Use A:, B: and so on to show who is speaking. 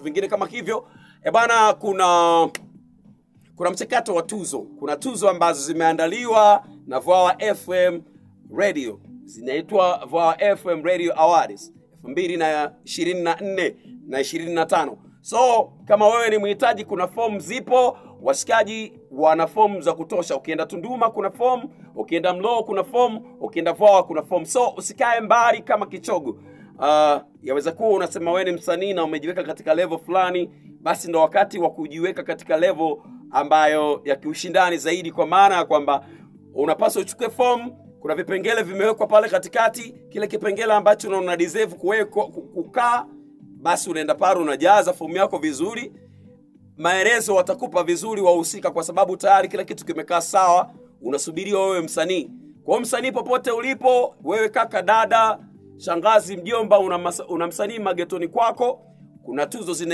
A: Vingine kama hivyo. E bana, kuna mchakato wa tuzo. Kuna tuzo ambazo zimeandaliwa na Vwawa FM Radio, zinaitwa Vwawa FM Radio Awards 2024 na 25. So kama wewe ni mhitaji, kuna fomu zipo, washikaji wana fomu za kutosha. Ukienda Tunduma kuna fomu, ukienda Mlowo kuna fomu, ukienda Vwawa kuna fomu. So usikae mbali kama kichogo. Yaweza kuwa unasema wewe ni msanii na umejiweka katika level fulani, basi ndo wakati wa kujiweka katika level ambayo ya kiushindani zaidi, kwa maana ya kwamba unapaswa uchukue fomu. Kuna vipengele vimewekwa pale katikati, kile kipengele ambacho una deserve kuwekwa kukaa, basi unaenda pale unajaza fomu yako vizuri, maelezo watakupa vizuri wahusika, kwa sababu tayari kila kitu kimekaa sawa, unasubiriwa wewe msanii. Kwa hiyo msanii, popote ulipo wewe, kaka, dada, shangazi, mjomba, una msanii magetoni kwako, kuna tuzo zina